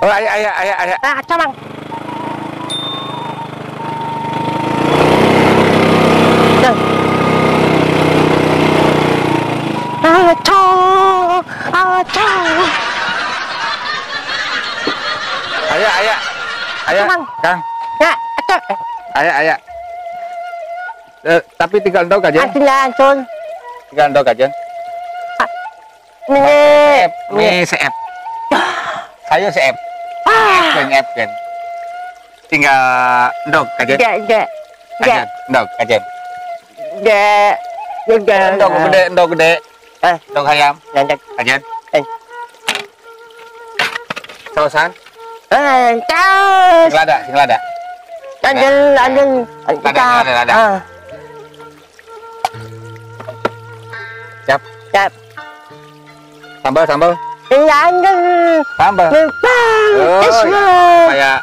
Oh, aya aya aya aya. Ah, camang. Acang, acang. Aya aya. Aya, Kang. Ya, acang. Aya aya. Tapi tinggal endog aja. Tinggal Tinggal endog aja. Nih, nih seep. Saya seep. Kan kan. Tinggal endog aja. Ya, ya. Ya, endog aja. Ya. Ya, endog gede, endog gede. Endog ayam. Aja. Sausan. Saus. Sing lada, sing lada. Andel, andel. Lada, lada, lada. Siap. Siap. Sambal, sambal. Andel. Sambal. Oh, supaya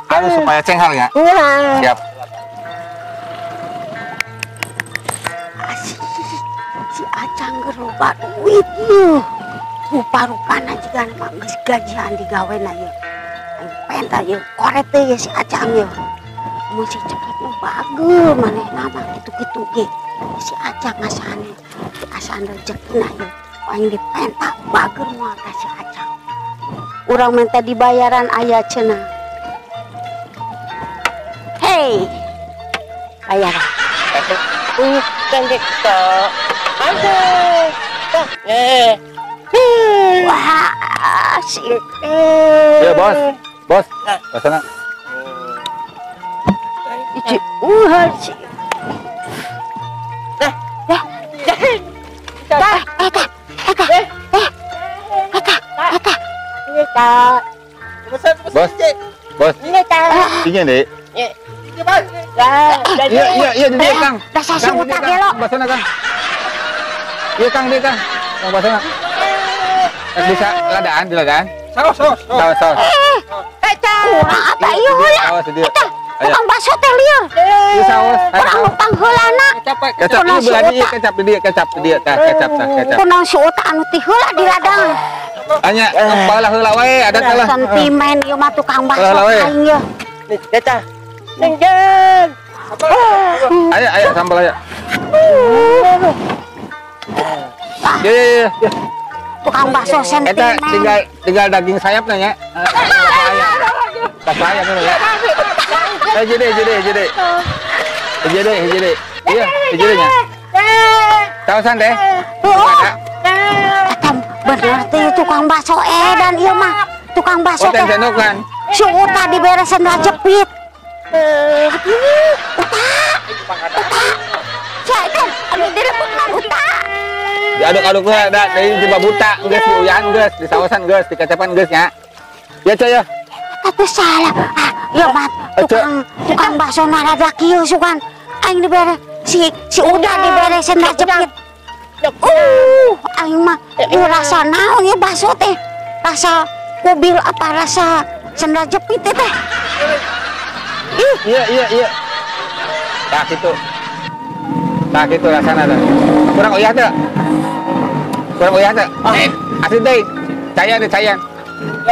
harus supaya cenghar ya. Siap. Si Acang loba duit yeuh. Rupa-rupana jiga mah geus gajian digawena yeuh. Aing penta yeuh koret teh ye si Acang yeuh. Mun si Cepet mah bager manehna mah kitu-kitu ge. Si Acang asane asaan rejekina yeuh. Aing dipenta bager moal ka si Acang. Urang minta dibayaran aya cenah. Hei. Bayaran. Wah, asik. Ya, bos. Bos, sana. Bos. Bos. Ini deh. Iya, iya, iya, dia Kang. Dasar si utak gelo. Basana, Kang. Iya, Kang, dia Kang. Kang basana. Bisa ladaan, di ladaan. Saus, saus, saus, saus. Kurang apa ieu heula? Tukang bakso teh lieur. Ieu saus. Kurang numpang heulana. Kecap ieu belah dieu, kecap di dieu, kecap di dieu, tah kecap, tah kecap. Kunaon si utak anu ti heula di ladang. Anya, balah heula wae, ada teh lah. Sentimen ieu mah tukang bakso aing ieu. Eta. Nenggen. Ayo, ayo sambal ayo. Ya, ya, ya. Tukang bakso sentimen. Eta tinggal tinggal daging sayap nanya. Bakso ayam ya. Jadi, jadi, jadi. Jadi, jadi. Iya, jadinya. Tausan deh. Eta bener teh tukang bakso edan ieu mah. Tukang bakso teh. Si Uta diberesin lah jepit. Aduh, Uta. Uta. Sia eta anu direbutna Uta. Diaduk-aduk lah, da, dari coba buta, geus diuyahan geus, disaosan geus, dikecapan geus nya. Ya, Ceu ya. Eta salah. Ah, ieu mah tukang bakso na rada kieu sugan. Aing dibere si Uda dibere sendal jepit. Aing mah ieu rasa naon ieu bakso teh? Rasa mobil apa rasa sendal jepit teh? Iya, iya, iya. Tah kitu. Tah kitu rasana teh. Kurang uyah teh. Kurang uyah teh. Asin deui. Cayan deh, cayan.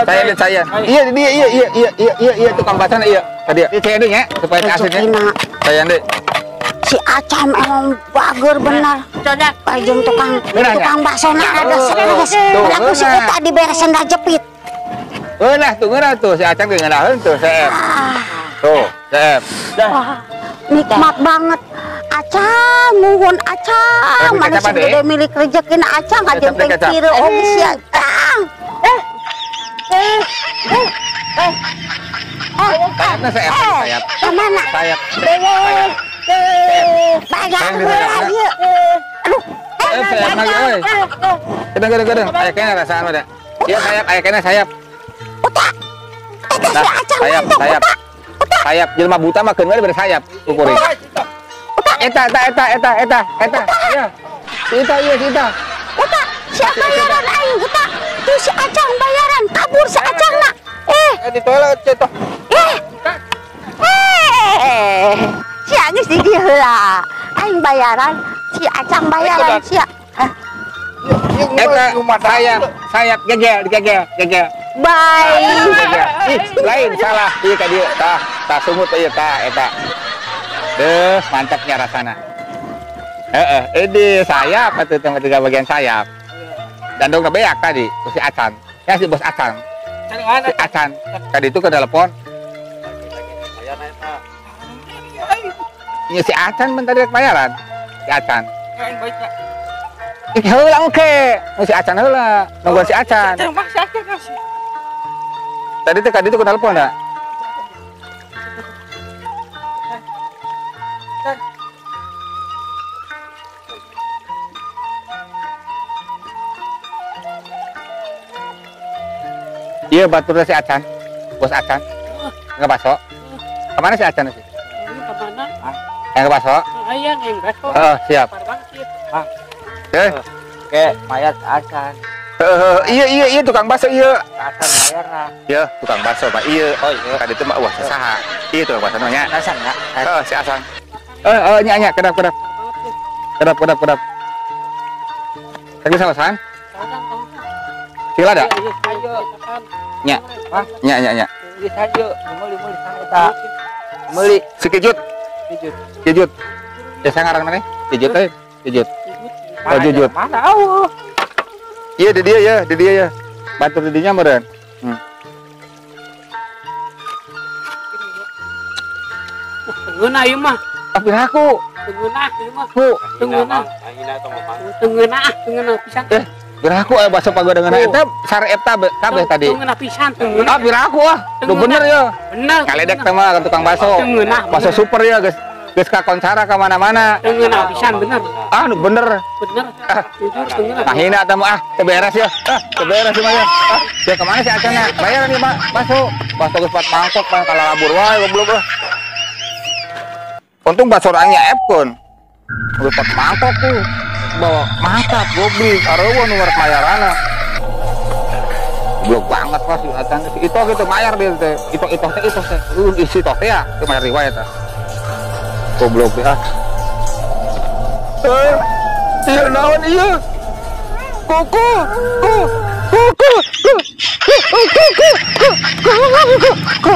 Cayan deh, cayan. Iya, dia, iya, iya, iya, iya, iya, iya, tukang bakso iya. Tadi ya. Cayan deui nya supaya asin nya. Cayan deui. Si Acam emang bager bener. Jeung tukang bakso na rada stres. Laku si Uta dibere sendal jepit. Ngeunah tuh, ngeunah tuh si Acam ge ngeunaheun tuh, seep. Tuh, seep. Nikmat banget. Acang, nuhun Acang. Mana sing gede milik rezekina Acang aja teh kira oge si Acang. Sayapna seep, sayap. Mana? Sayap. Banyak heula ieu. Aduh. Sayap lagi euy. Gedeng gedeng gedeng. Aya kena rasaan mah da. Ieu sayap, aya kena sayap. Uta. Eta si Acang sayap, sayap. Sayap jelema buta mah keun we bere sayap kukuring. Eta eta eta eta eta eta. Iya. Si Ita ieu si Ita. Uta, sia bayaran aing Uta. Tuh si Acang bayaran, kabur si Acangna. Di toilet tuh. Sia geus di dieu heula. Aing bayaran, si Acang bayaran sia. Eta sayap, sayap gegel, gegel, gegel. Bye. Ih, lain salah. Ieu ka dieu tah, tah sumut ieu tah eta. Deuh, mantapnya rasana. Heeh, ini sayap atuh teh tiga bagian sayap. Dandong beak tadi, si Acan. Ya si bos Acan. Si Acan. Tadi itu ke telepon. Iya si Acan men tadi rek bayaran. Si Acan. Ih heula oke. Si Acan heula. Nungguan si Acan. Tadi teh kadi itu ke telepon dah. Iya baturnya si Acan, bos Acan, nggak baso. Kemana si Acan sih? Kemana? Yang baso? Iya, yang baso. Oh siap. Oke, mayat Acan. Iya tukang baso iya. Acan mayar lah. Iya tukang baso pak iya. Oh iya. Tadi itu mah wah saha. Iya tukang baso nanya. Acan ya. Oh si Acan. Nya kedap. Kedap. Tadi sama san? Sila ada? Nya. Nya. Meuli. Si Kijut. Kijut. Ya saya ngarang mana? Kijut teh. Kijut. Oh Jujut. Mana eueuh. Iya di dia ya, Batur di dinya meureun. Tengeunah ieu mah. Tapi aku. Tengeunah ieu mah. Tengeunah. Tengeunah pisan. Piraku aya baso pagodangan eta sare eta kabeh tadi. Tengeunah pisan tengeunah. Ah piraku ah. Duh bener ya. Bener. Kaledek teh mah tukang baso. Tengeunah. Baso super ya geus. Geus kakoncara ka mana-mana. Tengeunah pisan bener. Ah nu bener. Bener. Jujur tengeunah. Mahina eta mah ah teu beres ya. Ah teu beres mah ya. Ah ya kemana si Acana? Bayaran ieu mah baso. Baso geus 4 mangkok mah kalalabur wae goblok ah. Untung baso orangnya epkeun. Geus 4 mangkok tuh. Bawa mantap goblok areuweun nu rek mayarana. Goblok banget pas si Acan si Ito gitu mayar dia teh. Ito teh isi toh teh ya teu mayar riwayat teh. Goblok deh ah. Ieu naon ieu? Kuku ku ku ku ku ku ku ku ku ku.